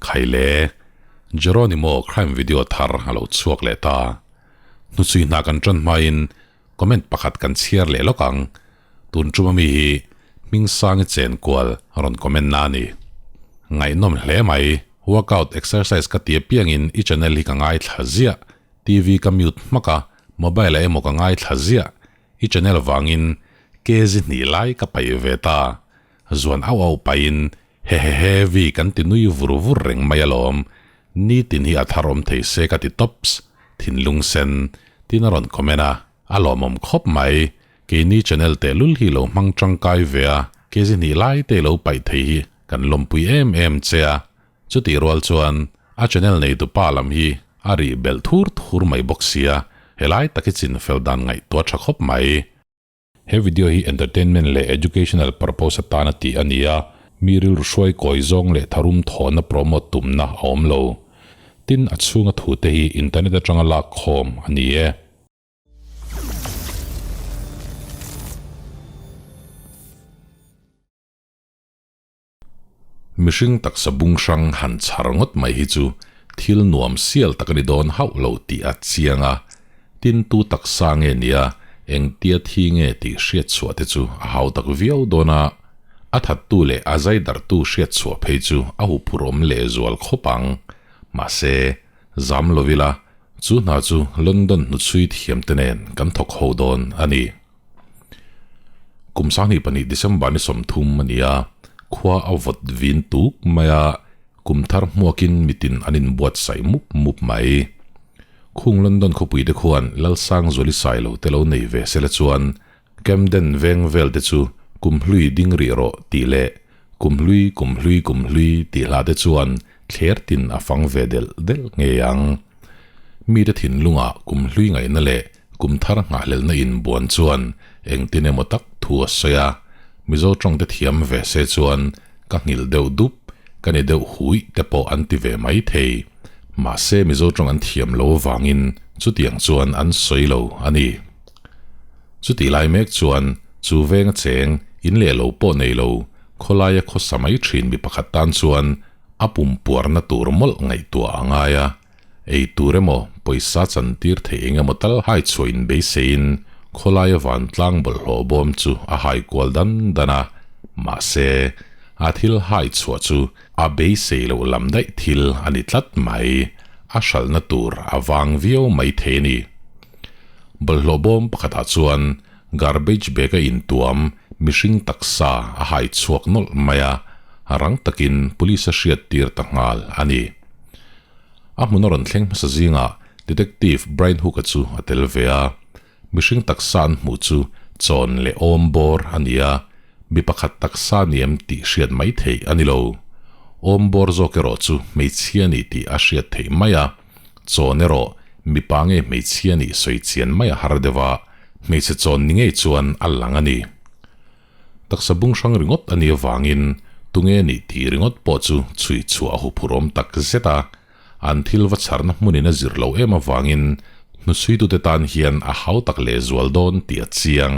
Khaile, Jeronimo crime video thar a lo chhuak leh ta. Hnuchhui hna kan tan hmain comment pakhat kan chhiar leh lawk ang. Tun tum ami hi Hmingsangi chenkual rawn comment na a ni. Ngaihnawm hle mai, workout exercise ka ti apiangin i channel hi ka ngaithla ziah, TV ka mute hmak a, mobile ah emaw ka ngaithla ziah, i channel vangin kg hnih lai ka paih ve ta. Zuan auh auh pahin hehehe vi kan ti nui vur vur reng mai alawm, nitin hi a thar awm thei se ka ti tops, thinlung sen, tin a rawn comment a, a lawmawm khawp mai, keini channel tehlul hi lo hmang tangkai ve a, kg hnih lai te lo paih thei hi kan lawmpui em em che a, chutih rual chuan a channel neitu pa lam hi a rih belh thur thur mai bawk sia, helai tak hi chinfel dan ngaihtuah tha khawp mai. He video hi entertainment leh educational purpose atana tih a ni a, mi rilru hruai kawi zawng leh tharum thawhna promote tumna a awm lo. Tin, a chhunga thute hi internet atanga lak khawm a ni e. Mihring taksa bung hrang han chhar ngawt mai hi chu thil nuam sial tak a ni dawn hauh lo tih a chiang a, tin tu taksa nge nia engtia thi nge tih hriat chhuah te chu a hau tak viau dawn a, a thattu leh a zaidarhtu hriat chhuah phei chu a huphurhawm lehzual khawp ang. Mahse, zam lo ila, chu hna chu London hnuchhui thiamte nen kan thawk ho dawn a ni. Kum 22 December ni 30 a ni a, khua a vawt vin tuk mai a, kum thar hmuakin mitin an inbuatsaih mup mup mai. Khung London khawpui te khuan Lalsangzuali Sailo te lo nei ve sela chuan Camden veng vel te chu kum hlui ding rih rawh tih leh kum hlui kum hlui kum hlui tih hla te chuan thler tin a fang ve delh delh ngei ang. Mite thinlungah kum hlui ngaihna leh Kum thar nghahhlelhna inbuan chuan engtin emaw tak thu a sawi a, Mizo tawngte thiam ve se chuan ka nghilh deuh dup, ka ni deuh huih te pawh an ti ve mai thei. Mahse Mizo tawng an thiam lo avangin chutiang chuan an sawi lo a ni. Chutih lai mek chuan chu veng a cheng, in leh lo pawh nei lo, khawlaia khawsa mai thin mi pakhat tan chuan a pum puarna tur mawlh ngaihtuah a ngai a. Ei tur emaw, pawisa chantir theih eng emaw tal hai chhuah in beiseiin khawlaia vantlang bawlhhlawh bawm chu a hai kual dan dan a, mahse, a thil hai chhuah chu a beisei loh lam daih thil a ni tlat mai, a hralhna tur a vang viau mai thei a ni. Bawlhhlawh bawm pakhatah chuan garbage bag a intuam mihring taksa a hai chhuak nawlh mai a, rang takin police a hriattir ta nghal a ni. A hmun a rawn thleng hmasa zingah Detective Brian Hook-a chu a tel ve a. Mihring taksa an hmuh chu chawn leh awm bawr a ni a, mi pakhat taksa ni em tih hriat mai theih a ni lo. Awm bawr zawk erawh chu hmeichhia ni tih a hriat theih mai a, chawn erawh mipa nge hmeichhia nih sawi chian mai a har deuh a, hmeichhe chawn ni ngei chuan a lang a ni. Taksa bung hrang ringawt a nih avangin tunge nih tih ringawt pawh chu chhui chhuah a huphurhawm tak zet a, an thil va chharna hmunin a zir lo em avangin hnuchhuitute tan hian a hau tak lehzual dawn tih a chiang.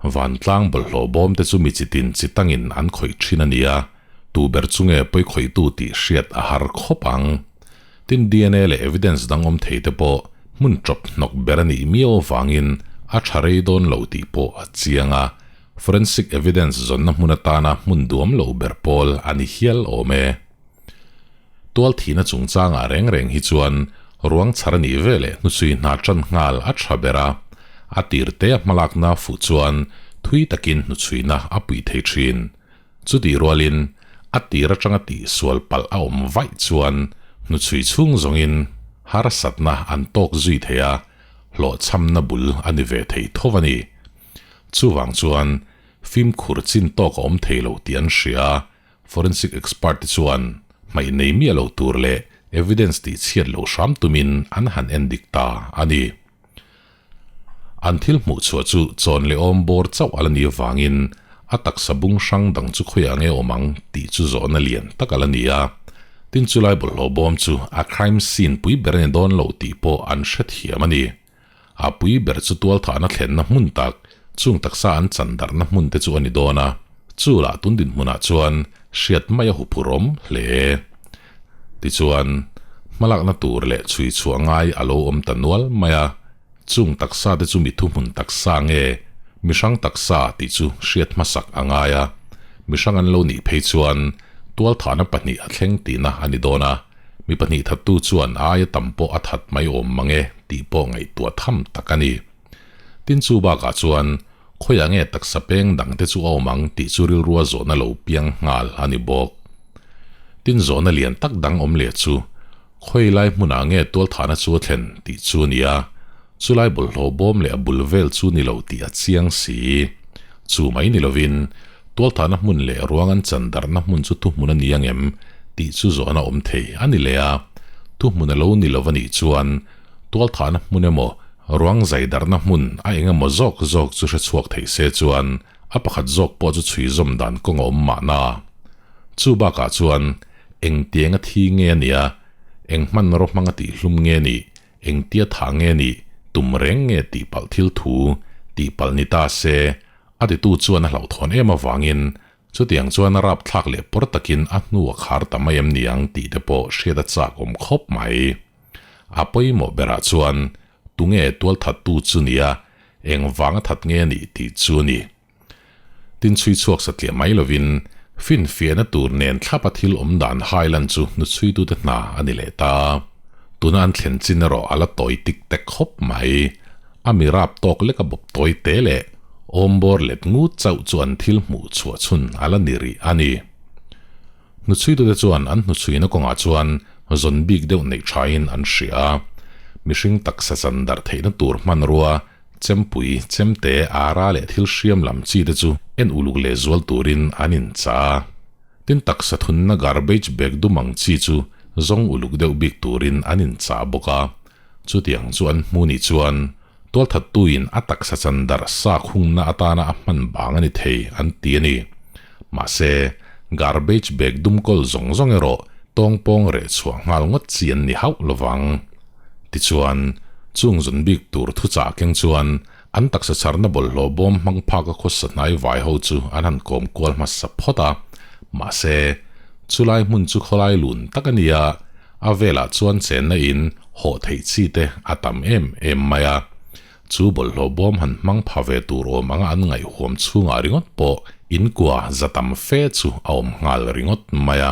Vantlang bawlhhlawh bawm te chu mi chitin chi tangin an khawih thin a ni a, tu ber chu nge pawi khawihtu tih hriat a har khawp ang. Tin dna leh evidence dang awm thei te pawh hmun chawp hnawk ber a nih miau avangin a tha rei dawn lo tih pawh a chiang a, forensic evidence zawnna hmun atana hmun duam lo ber pawl a ni hial awm e. Tual thihna chungchangah reng reng hi chuan ruang chhar a nih veleh hnuchhui hna tan nghal a tha ber a, a tir te a hmalakna fuh chuan thui takin hnuchhuina a puih thei thin. Chutih rualin, a tir atanga tihsual palh a awm vaih chuan hnuchhui chhung zawngin harsatna an tawk zui thei a, hlawhchhamna bul a ni ve thei tho a ni. Chuvang chuan, fimkhur chin tawk a awm thei lo tih an hria a, forensic expert te chuan hmaih nei miah lo tur leh evidence tihchhiat loh hram tumin an han endik ta a ni. An thil hmuh chhuah chu chawn leh awm bawr chauh a la ni avangin a taksa bung hrang dang chu khawiah nge awm ang tih chu zawhna lian tak a la ni a. Tin chulai bawlhhlawh bawm chu a crime scene pui ber a ni dawn lo tih pawh an hrethiam a ni. A pui ber chu tualthahna thlenna hmun tak, chung taksa an chan darhna hmun te chu a ni dawn a, chu lah tun dinhmunah chuan hriat mai a huphurhawm hle. Tichuan, hmalakna tur leh chhui chhuah ngai a lo awm ta nual mai a, chung taksa te chu mi thuhmun taksa nge mi hrang taksa tih chu hriat hmasak a ngai a, mi hrang an lo nih phei chuan tualthahna pahnih a thleng tihna a ni dawn a, mi pahnih thattu chuan aia tam pawh a that mai awm mang e tih pawh ngaihtuah tham tak a ni. Tin chu bakah chuan khawiah nge taksa peng dang te chu a awm ang tih chu rilrua zawhna lo piang nghal a ni bawk. Tin zawhna lian tak dang awm leh chu khawi lai hmunah nge tualthahna chu a thlen tih chu a ni a, chulai bawlhhlawh bawm leh a bul vel chu ni lo tih a chiang si. Chu mai ni lovin tualthahna hmun leh ruang an chan darhna hmun chu thuhmun a ni ang em tih chu zawhna awm thei a ni leh a, thuhmun a lo ni lo a nih chuan Tualthahna hmun emaw, ruang zai darhna hmun a eng emaw zawk zawk chu hre chhuak thei se chuan a pakhat zawk pawh chu chhui zawm dan kawng a awm mahna. Chu bakah chuan engtiang a thi nge a nia, eng hmanraw hmang a tihhlum nge nih, engtia thah nge nih, tum reng nge tihpalh thil thu, tihpalh ni ta se, a titu chuan a hlauhthawn em avangin Chutiang chuan a rapthlak leh pawr takin a hnu a khar ta mai em ni ang tih te pawh hriat a chak awm khawp mai. A pawimawh berah chuan tunge tualthattu chu nia, eng vang a that nge a nih tih chu a ni. Tin chhui chhuak satliah mai lovin finfiahna tur nen thlapa thil awm dan hai lan chu hnuchhuitute hna a ni leh ta. Tuna an thlen chin erawh a la tawi tik tek khawp mai. A mi rap tawk lek a bawp tawi te leh awmbawr let ngut chauh chu an thil hmuh chhuah chhun a la ni rih a ni. Hnuchhuitute chuan an hnuchhuina kawngah chuan zawn bik deuh neih thain an hria a, mihring taksa chan darh theihna tur hmanrua, chempui, chemte, ara leh thil hriam lam chi te chu en uluk leh zual turin an inchah a. Tin taksa thunna garbage bag dum ang chi chu zawng uluk deuh bik turin an inchah bawk a. Chutiang chu an hmu nih chuan tualthattuin a taksa chan darh sa khungna atana a hman bang a ni thei an ti a ni. Mahse, garbage bag dum kawl zawng zawng erawh tawngpawng reh chhuah nghal ngawt chi an ni hauh lovang. Tichuan, chung zawn bik tur thuchah keng chuan an taksa chharna bawlhhlawh bawm hmang phaka khawsa hnai vai ho chu an han kawm kual hmasa phawt a. Mahse, chulai hmun chu khawlai lun tak a ni a, A velah chuan chenna in hawh theih chi te a tam em em mai a, chu bawlhhlawh bawm han hmang pha ve tur awm anga an ngaihhuam chhungah ringawt pawh in kua za tam fe chu a awm nghal ringawt mai a.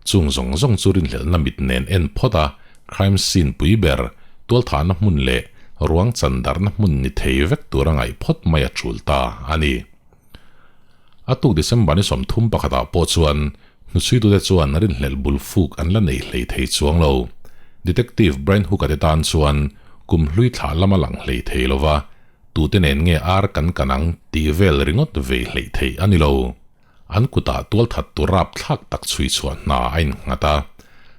Chung zawng zawng chu rinhlelhna mit nen en phawt a, crime scene pui ber, tualthahna hmun leh ruang chandarhna hmun ni thei vek tur a ngaih phawt mai a tul ta a ni. A tuk December ni 31 ah pawh chuan hnuchhuitute chuan rinhlelh bul fuk an la nei hlei thei chuang lo. Detective Brian Hooker te tan chuan kum hlui thlah lam a lang hlei thei lo va, tute nen nge ar kan kan ang tih vel ringawt vei hleih theih a ni lo. An kutah tualthat tur rapthlak tak chhui chhuah hna a innghat a,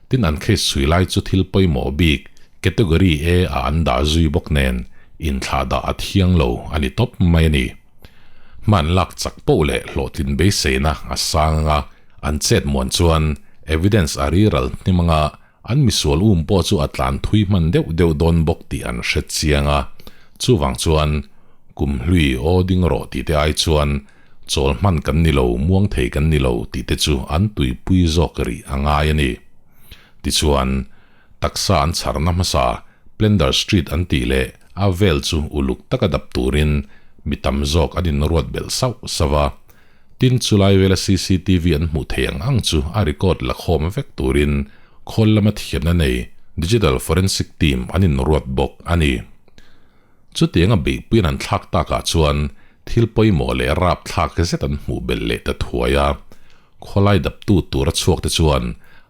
tin an case chhui lai chu thil pawimawh bik Category A ah an dah zui bawk nen inthlah dah a thiang lo a ni tawp mai a ni. Hman lak chak poh leh hlawhtlin beiseina a sang anga an chet muan chuan evidence a riral hnim anga an misual um pawh chu a tlan thui hman deuh deuh dawn bawk tih an hre chiang a. Chuvang chuan kum hlui aw ding rawh tih te ai chuan chawl hman kan ni lo, muang thei kan ni lo tih te chu an tuipui zawk rih a ngai a ni. Tichuan. Taksa an chharna hmasa Plender Street an tih leh a vel chu uluk taka dap turin mi tam zawk an inruat belh sauh sauh a. Tin, chulai vela cctv an hmuh theih ang ang chu a record la khawm vek turin khawl lama thiamna nei Digital Forensic Team an inruat bawk a ni. Chutianga beihpuiin an thlak takah chuan thil pawimawh leh rapthlak zet an hmuh belh leh ta thuai a. Khawlai daptu tura chhuak te chuan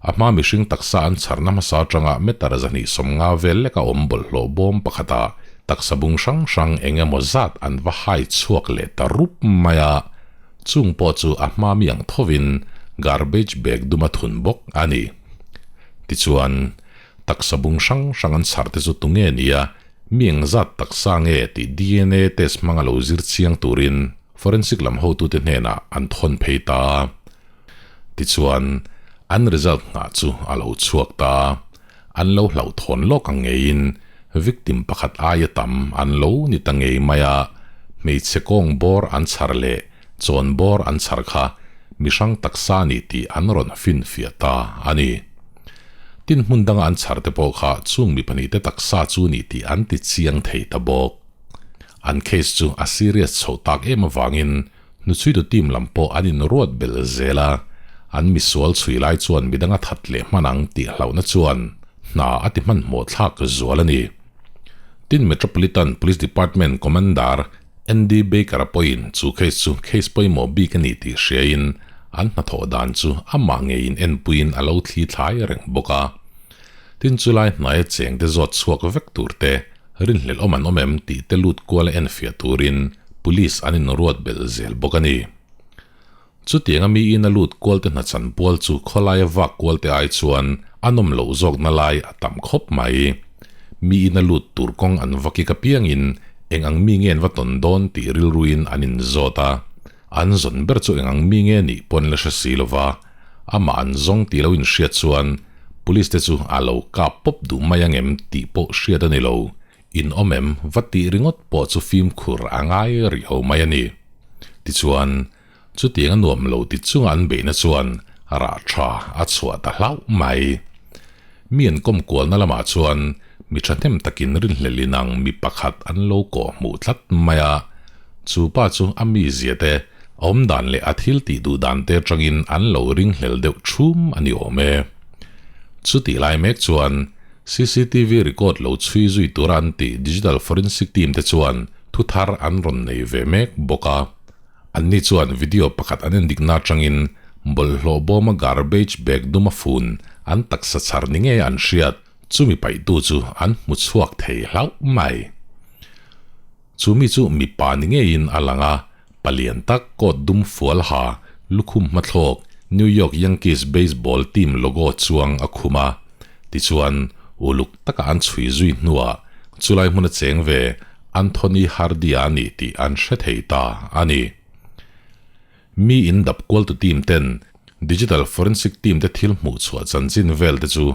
a hma mihring taksa an chharna hmasa atanga meter 250 vel leka awm bawlhhlawh bawm pakhatah taksa bung hrang hrang eng emaw zat an va hai chhuak leh ta rup mai a. Chung pawh chu a hma mi ang thovin garbage bag duma thun bawk a ni. Tichuan, taksa bung hrang hrang an chhar te chu tunge nia Mi engzat taksa nge tih dna test hmanga lo zir chiang turin forensic lam hotute hnenah an thawn phei ta a. Tichuan, an result nghah chu a lo chhuak ta a. An lo hlauhthawn lawk ang ngeiin victim pakhat aia tam an lo ni ta ngei mai a, hmeichhe kawng bawr an chhar leh chawn bawr an chhar kha mi hrang taksa ni tih an rawn finfiah ta a ni. Tin hmun danga an chhar te pawh kha chung mi pahnihte taksa chu ni tih an ti chiang thei ta bawk. An case chu a serious chhoh tak em avangin hnuchhuitu team lam pawh an inruat belh zel a, an misual chhui lai chuan midang a that leh hman ang tih hlauhna chuan hna a ti hmanhmawh thlak zual a ni. Tin Metropolitan Police Department Commander Andy Baker-a pawhin chu case chu case pawimawh bik a ni tih hriain an hnathawh dan chu amah ngeiin enpuiin a lo thli thlai reng bawk a. Tin chulai hnaia chengte zawt chhuak vek tur te, rinhlelh awm an awm em tih te lut kuala enfiah turin police an inruat belh zel bawk a ni. Chutianga miin a lut kualte hna chan pual chu khawlaia vak kualte ai chuan a nawm loh zawkna lai a tam khawp mai. Miin a lut tur kawng an va kik apiangin eng ang mi nge an va tawn dawn tih rilruin an inzawt a. An zawn ber chu eng ang mi nge nih pawn la hre si lova, amah an zawng tih lo inhriat chuan police te chu a lo kap pawp duh mai ang em tih pawh hriat a ni lo. In awm em va tih ringawt pawh chu fimkhur a ngai rih ho mai a ni. Tichuan, Chutiang a nuam lo ti chunga an beihna chuan rah tha a chhuah ta hlauh mai. Mi an kawm kualna lamah chuan mi thahnem takin rinhlelh inang mi pakhat an lo kawh hmuh tlat mai a. Chu pa chu a mizia te, a awmdan leh a thil tih duh dan te atangin an lo ringhlel deuh thum a ni awm e. Chutih lai mek chuan CCTV record lo chhui zui tura an tih Digital Forensic Team te chuan thuthar an rawn nei ve mek bawk a. Anni chuan video pakhat an endikna atangin bawlhhlawh bawma garbage bag dum a fun an taksa chhar ni ngei an hriat chumi paihtu chu an hmu chhuak thei hlauh mai. Chumi chu mipa ni ngeiin a lang a, palian tak coat dum fual ha lukhum hmathlawk New York Yankees baseball team logo chuang a khum a. Tichuan, uluk taka an chhui zui hnuah chulai hmun a cheng ve Anthony Hardy-a a ni tih an hre thei ta a ni. Mi in dap kualtu team ten Digital Forensic Team te thil hmuh chhuah chanchin vel te chu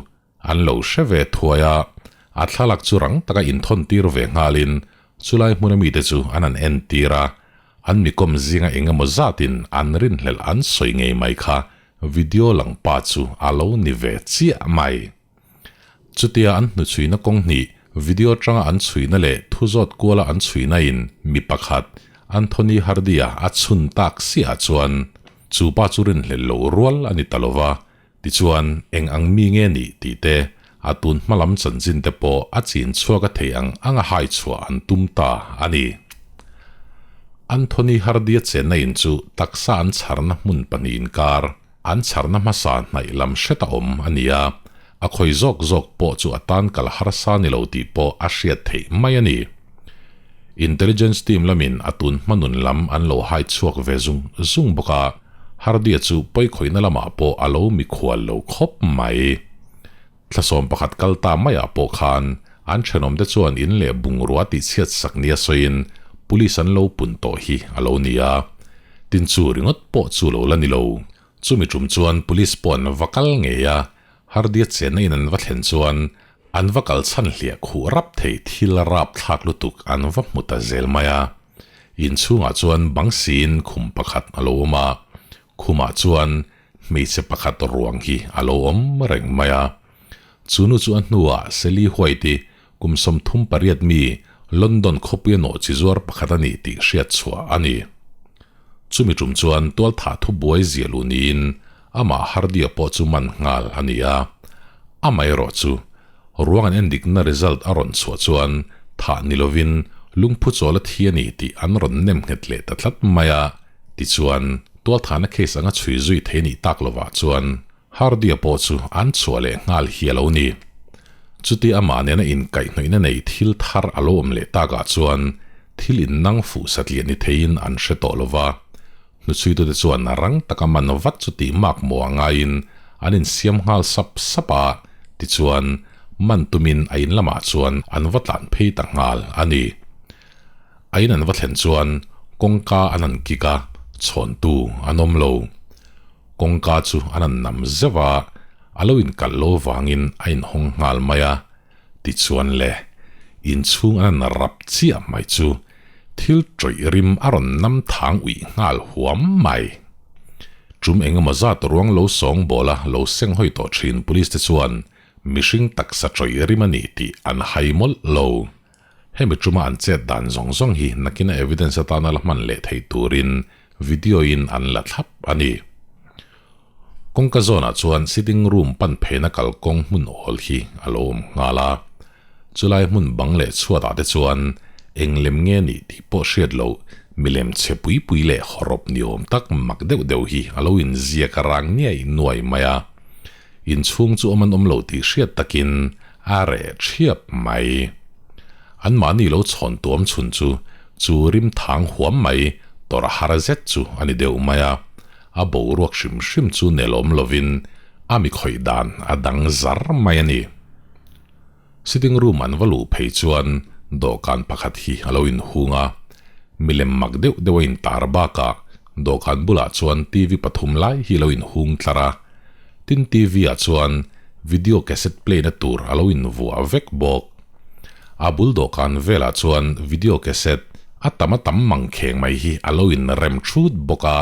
an lo hre ve thuai a, a thlalak chu rang taka inthawn tir ve nghalin chulai hmuna mite chu an han entir a, an mikawm zinga eng emaw zatin an rinhlelh an sawi ngei mai kha video lang pa chu a lo ni ve chiah mai. Chutia an hnuchhuina kawng hnih, video atanga an chhuina leh thuzawt kuala an chhuina in mi pakhat, Anthony Hardy-a a chhun tak siah chuan chu pa chu rinhlelh loh rual a ni ta lo va, tichuan eng ang mi nge nih tih te, a tun hma lam chanchin te pawh a chin chhuak a thei ang anga hai chhuah an tum ta a ni. Anthony Hardy-a chenna in chu taksa an chharna hmun pahnih inkar, An chharna hmasa hnaih lam hret a awm a ni a, a khawi zawk zawk pawh chu a tan kal harsa ni lo tih pawh a hriat theih mai a ni. Intelligence team lamin a tun hma nun lam an lo hai chhuak ve zung zung bawk a, Hardia chu pawikhawihna lamah pawh a lo mikhual lo khawp mai. Thlasawm pakhat kal ta maiah pawh khan an thenawmte chuan in leh bungrua tihchhiat sak nia sawiin police an lo pun tawh hi a lo ni a. Tin chu ringawt pawh chu lo la ni lo. Chumi tum chuan police pawh an va kal ngei a, Hardia chenna in an va thlen chuan an va kal chhan hliah khuh rap thei thil rap thlak lutuk an va hmu ta zel mai a. Inchhungah chuan bang siin khum pakhat a lo awm a, khumah chuan Hmeichhe pakhat ruang hi a lo awm reng mai a. Chu nu chu a hnuah Sally White-i kum 38 mi London khawpuia nawh chi zuar pakhat a ni tih hriat chhuah a ni. Chumi tum chuan tualthah thubuai zia luh niin amah Hardy-a pawh chu man nghal a ni a. Amaherawh chu ruang an endikna result a rawn chhuah chuan thah ni lovin lungphu chawl a thi a ni tih an rawn nem nghet leh ta tlat mai a. Tichuan, tualthahna case anga chhui zui thei nih tak lovah chuan Hardy-a pawh chu an chhuah leh nghal hi a lo ni. Chuti amah nena inkaihhnawihna nei thil thar a lo awm leh takah chuan thil innang fuh satliah ni theiin an hre tawh lova. Hnuchhuitute chuan rang taka man vat chu tih mak maw a ngaiin an insiam nghal sap sap a, tichuan man tumin a in lamah chuan an va tlan phei ta nghal a ni. A in an va thlen chuan kawngka an han kik a, chhawntu an awm lo. Kawngka chu an han nam zeuh a, a lo inkalh lo vangin a inhawng nghal mai a. Tichuan le, inchhung an han rap chiah mai chu thil tawih rim a rawn nam thang uih nghal huam mai. Tum engemaw zat ruang lo sawng bawla lo seng hawi tawh thin police te chuan. mihring taksa ṭawih rim a ni tih an hai mawlh lo. Hemi ṭuma an chet dan zawng zawng hi nakina evidence atana la hman leh theih turin video in an la thlap a ni. Kawngka zawnah chuan sitting room pan pheina kalkawng hmun awl hi a lo awm nghal a. Chulai hmun bang leh chhuatah te chuan eng lem nge nih tih pawh hriat loh milem chhe pui pui leh hawrawp ni awm tak mak deuh deuh hi a lo inziak rang niaih nuai mai a. Inchhung chu awm an awm lo tih hriat takin a reh thiap mai. Anmahni lo chhawn tuam chhun chu chu rim thang huam mai tawrh har zet chu a ni deuh mai a. A boruak hrim hrim chu nelawm lovin a mi khawih dan a dang zar mai a ni. Sitting room an va luh phei chuan dawhkan pakhat hi a lo inhung a, milem mak deuh deuh a intar bakah dawhkan bulah chuan TV pathum lai hi a lo inhung tlar a, tin TV ah chuan video cassette play na tur a lo invuah vek bawk. A bul dawhkan velah chuan video cassette a tam a tam mang kheng mai hi a lo inrem thut bawk a,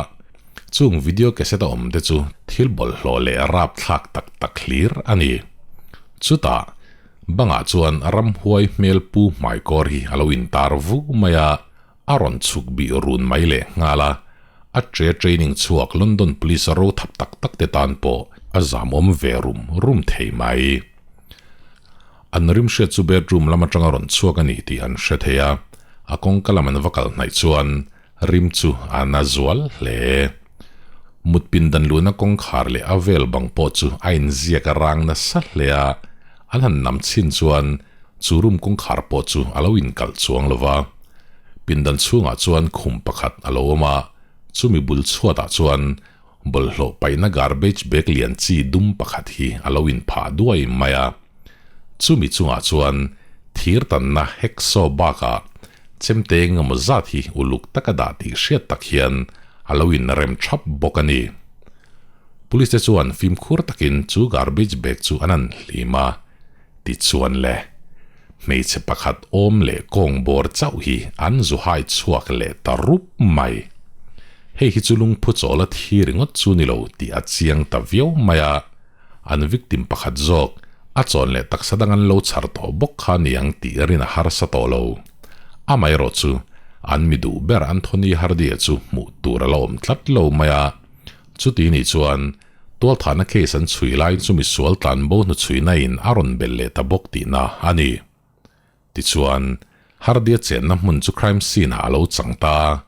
chung video cassette a awm te chu thil bawlhhlawh leh rapthlak tak tak hlir a ni. Chutah, bangah chuan ramhuai hmel pu hmaikawr hi a lo intar vu mai a, a rawn chhuk bih run mai leh nghal a, a che training chhuak London Police ro thap tak tak te tan pawh a zamawm ve rum rum thei mai. An rim hriat chu bedroom lam atanga rawn chhuak a ni tih an hre thei a, a kawngka lam an va kal hnaih chuan Rim chu a na zual hle. Mut pindan luhna kawngkhar leh a vel bang pawh chu a inziak a rang nasa hle a, an han nam chhin chuan chu room kawngkhar pawh chu a lo inkalh chuang lo va. Pindan chhungah chuan khum pakhat a lo awm a, chumi bul chhuatah chuan bawlhhlawh paihna garbage bag lian chi dum pakhat hi a lo inphah duai mai a. Chumi chungah chuan thir tanna hacksaw bakah Chemte engemaw zat hi uluk taka dah tih hriat tak hian a lo inrem thap bawk a ni. Police te chuan fimkhur takin chu garbage bag chu an han hlim a, tichuan le, hmeichhe pakhat awm leh kawng bawr chauh hi an zu hai chhuak leh ta rup mai. Hei hi chu lungphu chawla thi ringawt chu ni lo tih a chiang ta viau mai a. An victim pakhat zawk, a chawn leh taksa dang an lo chhar tawh bawk kha niang tih rin a harsa tawh lo. Amaherawh chu, an mi duh ber Anthony Hardy-a chu hmuh tur a la awm tlat lo mai a. Chuti nih chuan, tualthahna case an chhui laiin chu misual tlanbo hnuchhuina in a rawn belh leh ta bawk tihna a ni. Tichuan, Hardy-a chenna hmun chu crime scene-ah a lo chang ta a,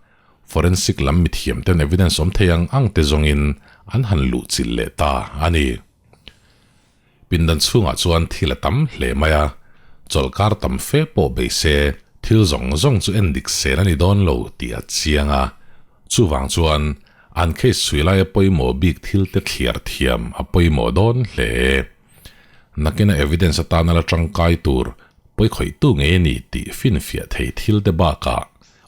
forensic lam mithiamten evidence awm thei ang ang te zawngin an han luhchilh leh ta a ni. Pindan chhungah chuan thil a tam hle mai a, chawlhkar tam fe pawh bei se thil zawng zawng chu en dik sel a ni dawn lo tih a chiang a, chuvang chuan an case chhui laia pawimawh bik thil te thliar thiam a pawimawh dawn hle. Nakina evidence atana la tangkai tur pawikhawihtu ngei a ni tih finfiah thei thil te bakah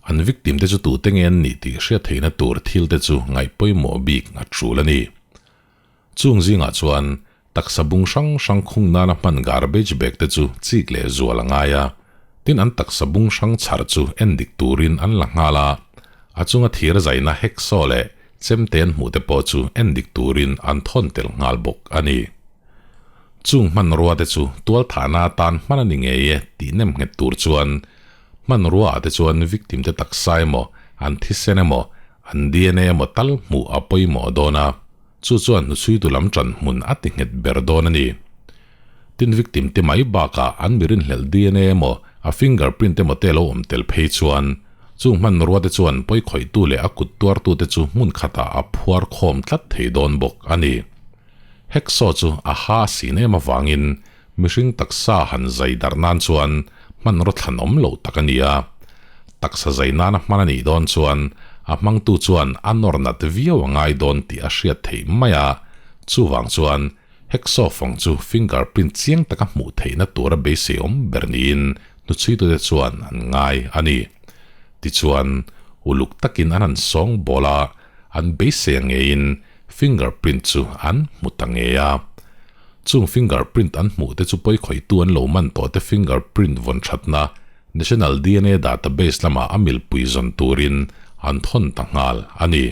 an victim te chu tute nge an nih tih hriat theihna tur thil te chu ngaih pawimawh bik a tul a ni. Chung zingah chuan taksa bung hrang hrang khung nana hman garbage bag te chu chik leh zual a ngai a, tin an taksa bung hrang chhar chu en dik turin an la nghal a, a chunga thir zaina hacksaw leh Chemte an hmuh te pawh chu en dik turin an thawn tel nghal bawk a ni. Chung hmanrua te chu tualthahna atan hman a ni ngei e tih nem nghet tur chuan hmanrua ah te chuan victim te taksa emaw, an thisen emaw, an DNA emaw tal hmuh a pawimawh dawn a, chu chuan hnuchhuitu lam ṭan hmun a ti nghet ber dawn a ni. Tin victim te mai bakah an mi rinhlelh DNA emaw a fingerprint emaw te lo awm tel phei chuan chung hmanrua te chuan pawikhawihtu leh a kut tuartu te chu hmun khatah a phuar khawm tlat thei dawn bawk a ni. Hacksaw chu a ha sin em avangin mihring taksa han zai darh nan chuan hmanraw thlan awm loh tak a ni a. Taksa zai nana hman a nih dawn chuan a hmangtu chuan a nawr nat viau a ngai dawn tih a hriat theih mai a, chuvang chuan Hacksaw fawng chu fingerprint chiang taka hmuh theihna tura beisei awm ber niin hnuchhuitute chuan an ngai a ni. Tichuan, uluk takin an han sawng bawl a, an beisei a ngeiin fingerprint chu an hmu ta ngei a. Chung fingerprint an hmuh te chu pawikhawihtu an lo man tawh te fingerprint vawn thatna National DNA database lamah a milpui zawn turin an thawn ta nghal a ni.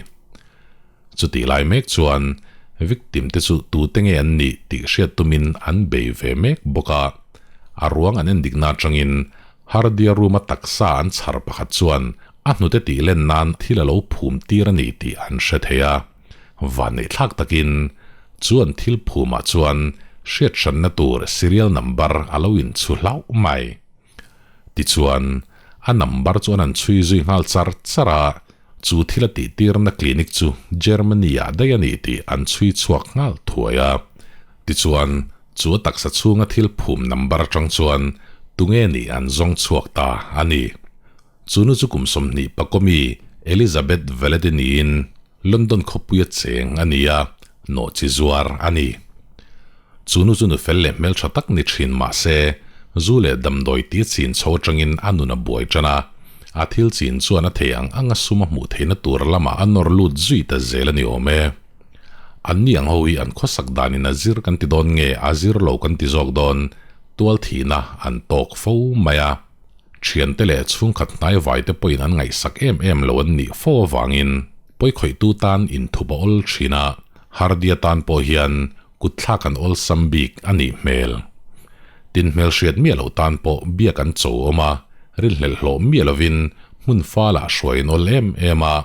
Chutih lai mek chuan Victim te chu tute nge an nih tih hriat tumin an bei ve mek bawk a. A ruang an endikna atangin Hardy-a room-a taksa an chhar pakhat chuan a hnute tih len nan thil a lo phum tir a ni tih an hre thei a. Vanneihthlak takin chu an thil phumah chuan hriat hranna tur serial number a lo inchhu hlauh mai. Tichuan, a number chu an han chhui zui nghal char char a, chu thil a tihtirna clinic chu Germany-ah daih a ni tih an chhui chhuak nghal thuai a. Tichuan, chu a taksa chhunga thil phum number atang chuan tunge nih an zawng chhuak ta a ni. Chu nu chu kum 20 pakawmi Elizabeth Valeti niin London khawpuia cheng a ni a, nawhchi zuar a ni. Chu nu chu nu fel leh hmeltha tak ni thin mah se, zu leh damdawi tia chin chho atangin a nun a buai tan a, a thil chin chuan a thei ang anga sum a hmuh theihna tur lamah a nawr lut zui ta zel a ni awm e. Anni ang ho hi an khawsak danin a zir kan ti dawn nge a zir lo kan ti zawk dawn, tual thihna an tawk fo mai a. Thiante leh chhungkhat hnaivai te pawhin an ngaihsak em em lo an nih fo avangin pawikhawihtu tan inthup a awl thin a, Hardy-a tan pawh hian kutthlak an awlsam bik a nih hmel. Tin hmelhriat miah loh tan pawh biak an cho awm a, rinhlelh hlawh miah lovin hmun falah hruai an awl em em a,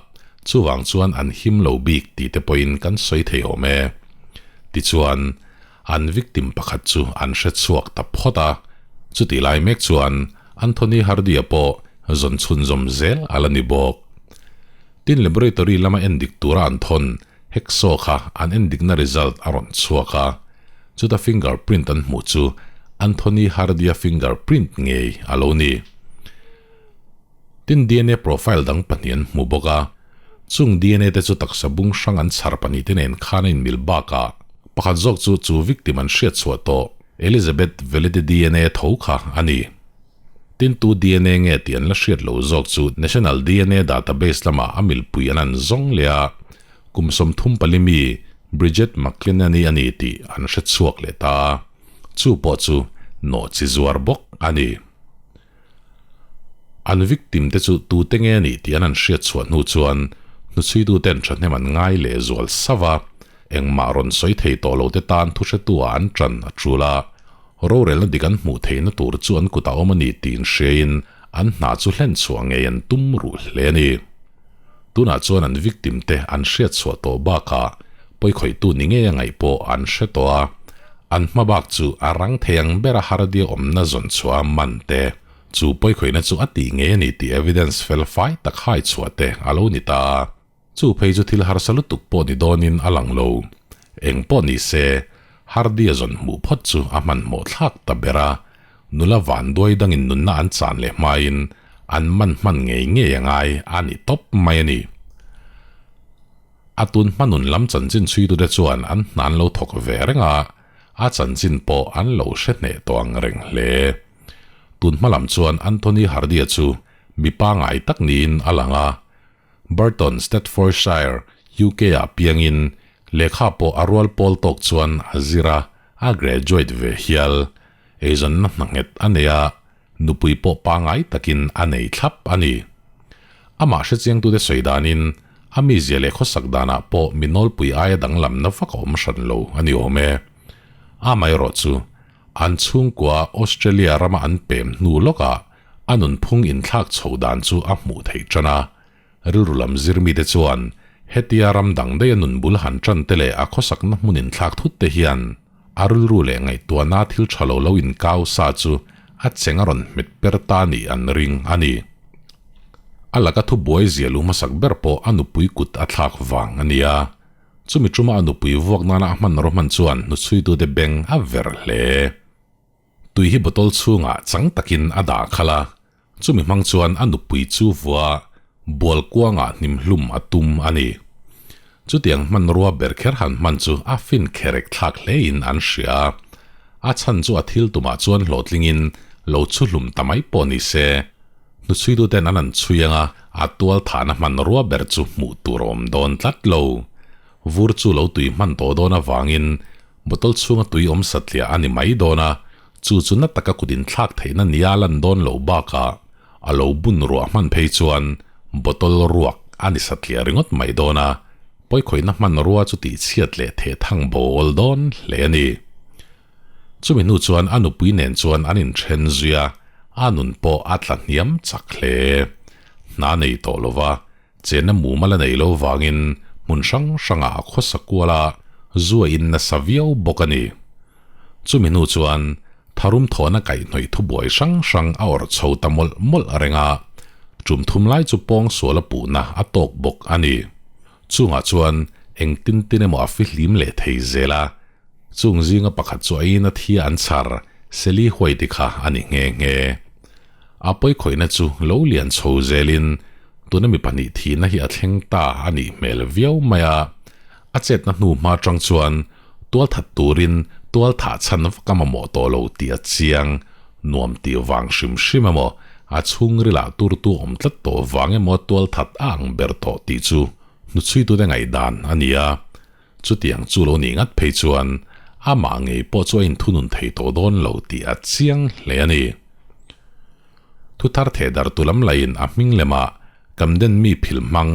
chuvang chuan an him lo bik tih te pawhin kan sawi thei awm e. Tichuan, An victim pakhat chu an hre chhuak ta phawt a, chutih lai mek chuan Anthony Hardy-a pawh zawn chhunzawm zel a la ni bawk. Tin laboratory lama endik tura an thawn hacksaw kha an endikna result a rawn chhuak a, chuta finger print an hmuh chu Anthony Hardy-a finger print ngei a lo ni. Tin dna profile dang pahnih an hmu bawk a, chung dna te chu taksa bung hrang an chhar pahnih te nen khan a inmil bakah pakhat zawk chu chu victim an hriat chhuah tawh Elizabeth Velete dna tho kha a ni. Tin tu dna nge tih an la hriat lo zawk chu National dna Database lamah a milpui an an zawng leh a, kum 34 mi Bridget McLennan-i a ni tih an hre chhuak leh ta a, chu pawh chu nawhchi zuar bawk a ni. An victim te chu tute nge a nih tih an han hriat chhuah hnu chuan hnuchhuitu ten thahnem an ngai leh zual sauh a, engmah rawn sawi thei tawh lo te tan thuhretu ah an tan a tul a, rorelna dik an hmuh theihna tur chu an kutah awm a ni tih inhriain an hna chu hlen chhuah ngei an tum ruh hle a ni. Tunah chuan an victim te an hriat chhuah tawh bakah pawikhawihtu ni ngei a ngaih pawh an hre tawh a, an hma bak chu a rang thei ang bera hardia awmna zawn chhuah a man te, chu pawikhawihna chu a tih ngei a ni tih evidence fel fai tak hai chhuah te a lo ni ta a. Chu phei chu thil harsa lutuk pawh ni dawnin a lang lo. Eng pawh ni se, hardia zawn hmuh phawt chu a hmanhmawh thlak ta ber a, nula vanduai dangin nunna an chan leh hmain an man hman ngei ngei a ngai a ni tawp mai a ni. A tun hmanun lam chanchin chhuitute chuan an hna an lo thawk ve reng a, a chanchin pawh an lo hre hneh tawh ang reng hle. Tun hma lam chuan Anthony Hardy-a chu mi pangngai tak niin a lang a, Burton, Staffordshire, UK-ah piangin lehkha pawh a rual pawl tawk chuan a zir a, a graduate ve hial. Eizawnna hna nghet a nei a, nupui pawh pangngai takin a nei thlap a ni. Amah hrechiangtute sawi danin, a mizia leh khawsak danah pawh mi nawlpui aia danglamna vak a awm hran lo a ni awm e. Amaherawh chu, an chhungkua Australia rama an pem hnu lawkah a nunphung inthlak chho dan chu a hmuh theih tan a. Rilru lam zir mite chuan hetia ram dang daih a nun bul han tan te leh a khawsakna hmun inthlak thut te hian a rilru leh ngaihtuahna thil tha lo lo inkau sa chu a cheng a rawn hmet per ta nih an ring a ni. A laka thubuai zia lu hmasak ber pawh a nupui kut a thlak vang a ni a. Chumi tuma a nupui vuak nana a hmanraw hman chuan hnuchhuitute beng a ver hle. Tui hi bottle chhungah chang takin a dah khalh a, chumi hmang chuan a nupui chu vua bual kuangah hnim hlum a tum a ni. Chutiang hmanrua ber kher han hman chu a fin kherek thlak hlein an hria a, a chhan chu a thil tumah chuan hlawhtlingin lo chhu hlum ta mai pawh ni se. Hnuchhuituten an an chhui anga a tual thahna hmanrua ber chu hmuh tur a awm dawn tlat lo. Vur chu lo tui hman tawh dawn avangin Bottle chhunga tui awm satliah a ni mai dawn a, chu chu na taka kut inthlak theihna nia lan dawn loh bakah a lo bun ruah hman phei chuan bottle ruak a ni satliah ringawt mai dawn a. pawikhawihna hmanrua chu tihchhiat leh thehthang bo awl dawn hle a ni. Chumi hnu chuan a nupui nen chuan an inthen zui a, a nun pawh a tla hniam chak hle. Hna nei tawh lova, chenna mumal a nei lo vangin hmun hrang hrangah a khawsa kual a, zu a in nasa viau bawk a ni. Chumi hnu chuan tharum thawhna kaihhnawih thubuai hrang hrang a awrh chho ta mawlh mawlh reng a, tum thum lai chu pawngsual a puhna a tawk bawk a ni. Chungah chuan engtin tin emaw a fihlim leh thei zel a, chung zinga pakhat chu a ina thia an chhar Sally White-i kha a ni nghe nghe. A pawikhawihna chu lo lian chho zelin tuna mi pahnih thihna hi a thleng ta a nih hmel viau mai a, a chetna hnu hma atang chuan tual that turin tual thah chhan vak a mamawh tawh lo tih a chiang, nuam tih vang hrim hrim emaw, a chhungrilah turtu awm tlat tawh vang emaw tual that a ang ber tawh tih chu hnuchhuitute ngaihdan a ni a. Chutiang chu lo nih ngat phei chuan amah ngei pawh chu a inthunun thei tawh dawn lo tih a chiang hle a ni. Thuthar theh dartu lam laiin a hming lemah Camden mi phil hmang,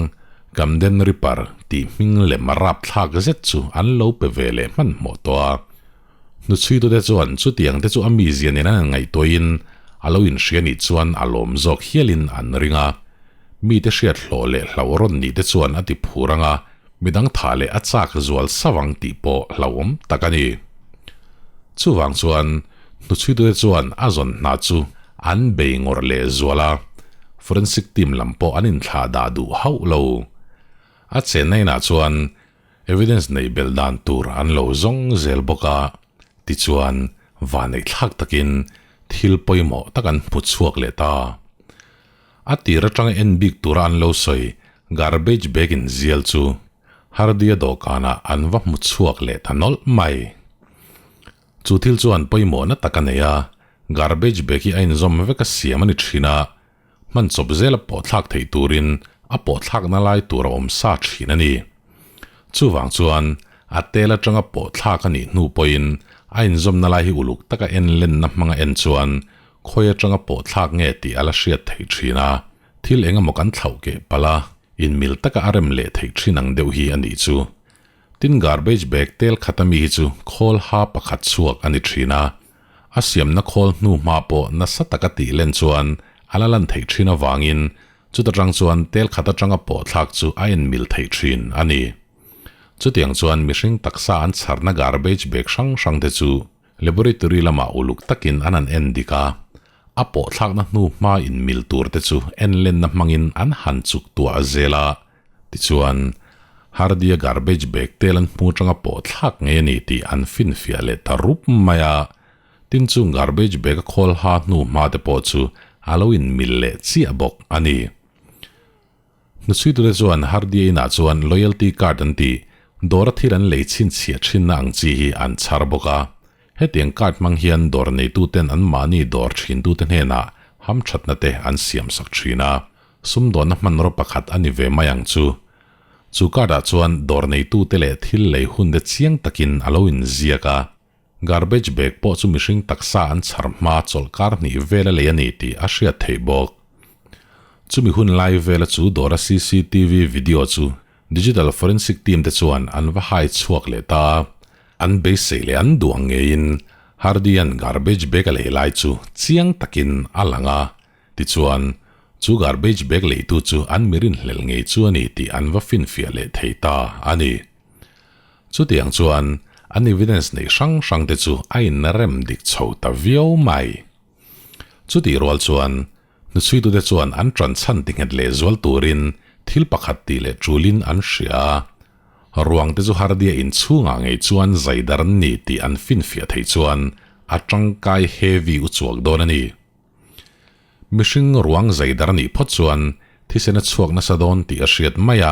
Camden Ripper tih hming lem a rapthlak zet chu an lo pe ve leh hmanhmawh tawh a. Hnuchhuitute chuan chutiang te chu a mizia nen an ngaihtuahin a lo inhria nih chuan a lawm zawk hialin an ring a. Mite hriat hlawh leh hlauh rawn nih te chuan a ti phur ang a, midang tha leh a chak zual sauh ang tih pawh hlauhawm tak a ni. Chuvang chuan hnuchhuitute chuan a zawn hna chu an bei ngawrh leh zual a, forensic team lam pawh an inthlah dah duh hauh lo. A chenna inah chuan evidence neih belh dan tur an lo zawng zel bawk a, tichuan vanneih thlak takin thil pawimawh tak an hmu chhuak leh ta. A tir atanga en bik tura an lo sawi garbage bag in zial chu Hardy-a dawhkanah an va hmu chhuak leh ta nawlh mai. Chu thil chuan pawimawhna tak a nei a, garbage bag hi a inzawm vek a siam a ni thin a, hman chawp zela pawhthlak theih turin a pawhthlakna lai tur a awm sa thin a ni. Chuvang chuan a tel atanga pawhthlak a nih hnu pawhin a inzawmna lai hi uluk taka en lenna hmanga en chuan khawi atanga pawhthlak nge tih a la hriat theih thin a, thil eng emaw kan thlauh keh palh a, inmil taka a rem leh theih thin ang deuh hi a nih chu. Tin garbage bag tel khat ami hi chu khawl ha pakhat chhuak a ni thin a, a siamna khawl hnu hma pawh nasa taka tih len chuan a la lan theih thin avangin chuta tang chuan tel khat atanga pawhthlak chu a inmil theih thin a ni. Chutiang chuan mihring taksa an chharna garbage bag hrang hrang te chu Laboratory lamah uluk takin an han en dik a, a pawhthlakna hnu hma inmil tur te chu en lenna hmangin an han chuk tuah zel a, tichuan Hardy-a garbage bag tel an hmu atanga pawhthlak ngei a ni tih an finfiah leh ta rup mai a, tin chung garbage bag a khawl ha hnu hma te pawh chu a lo inmil leh chiah bawk a ni. Hnuchhuitute chuan Hardy-a inah chuan loyalty card an tih, dawra thil an lei chhinchhiah thinna ang chi hi an chhar bawk a. Hetiang card hmang hian dawr neituten anmahni dawr thintute hnenah hamthatna te an siamsak thin a, sumdawnna hmanraw pakhat a ni ve mai ang chu. Chu card-ah chuan dawr neitute leh thil lei hunte chiang takin a lo inziak a. Garbage bag pawh chu mihring taksa an chhar hma chawlhkar hnih vel a lei a ni tih a hriat theih bawk. Chumi hun lai vela chu dawra cctv video chu Digital Forensic Team te chuan an va hai chhuak leh ta a, an beisei leh an duh ang ngeiin Hardy-a'n garbage bag a lei lai chu chiang takin a lang a, tichuan chu garbage bag leitu chu an mi rinhlelh ngei chu a ni tih an va finfiah leh thei ta a ni. Chutiang chuan an evidence neih hrang hrang te chu a inrem dik chho ta viau mai. Chutih rual chuan hnuchhuitute chuan an ṭan chhan ti nghet leh zual turin thil pakhat tih leh ṭulin an hria a. Ruang te chu Hardy-a inchhungah ngei chuan zaidar an ni tih an finfiah theih chuan a ṭangkai heavy uchuak dawn a ni. Mihring ruang zaidar a nih phawt chuan thisen a chhuak nasa dawn tih a hriat mai a,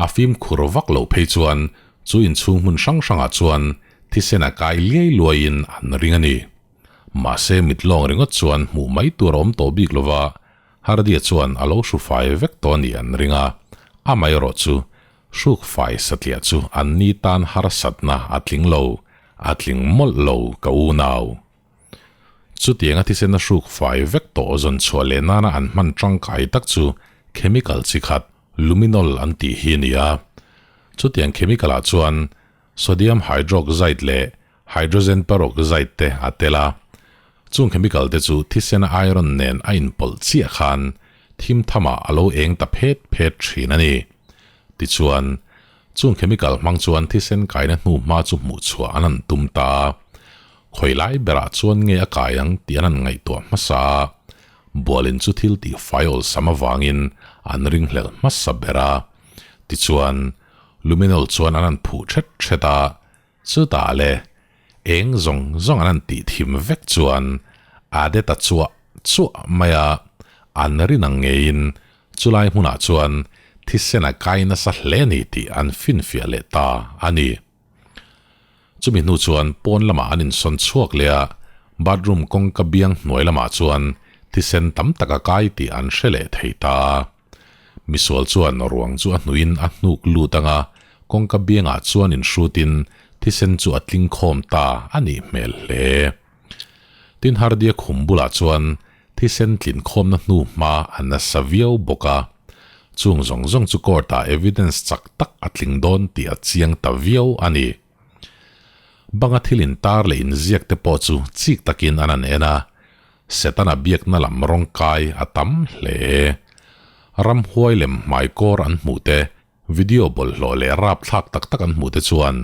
a fimkhur vak loh phei chuan chu inchhung hmun hrang hrangah chuan thisen a kai liai luaiin an ring a ni. Mahse mit lawng ringawt chuan hmuh mai tur a awm tawh bik lova, Hardy-a chuan a lo hru fai vek tawh a nih an ring a, amaherawh chu hruk fai satliah chu an ni tan harsatna a tling lo, a tling mawlh lo ka unau. Chutianga thisen a hruk fai vek tawh zawn chhuah leh nana an hman tangkai tak chu chemical chi khat, luminol an tih hi a ni a. Chutiang chemical ah chuan sodium hydroxide leh hydrogen peroxide te a tel a. Chung chemical te chu thisena iron nen a inpawlh chiah khan thim thamah a lo eng ta phet phet thin a ni. Tichuan, chung chemical hmang chuan thisen kaina hnu hma chu hmuh chhuah an han tum ta a. Khawi lai berah chuan nge a kai ang tih an han ngaihtuah hmasa a. Bualin chu thil tih fai awlsam avangin an ringhlel hmasa ber a. Tichuan, luminol chuan an han phuh thet thet a, chutah le eng zawng zawng an han tih thim vek chuan a de ta chuah chuah mai a, an rin ang ngeiin chulai hmunah chuan thisen a kai nasa hle a ni tih an finfiah leh ta a ni. Chumi hnu chuan pawn lamah an insawn chhuak leh a, bathroom kawngka biang hnuai lamah chuan thisen tam tak a kai tih an hre leh thei ta a. Misual chuan ruang chu a hnuin a hnuk lut ang a, kawngka biangah chuan inhrutin thisen chu a tling khawm ta a nih hmel hle. Tin Hardia khum bulah chuan thisen tlin khawmna hnu hma a nasa viau bawk a, chung zawng zawng chu court-ah evidence chak tak a tling dawn tih a chiang ta viau a ni. Banga thil intar leh inziak te pawh chu chik takin an han en a, Setana biakna lam rawng kai a tam hle. Ramhuai lem hmaikawr an hmuh te, video bawlhhlawh leh rapthlak tak tak an hmuh te chuan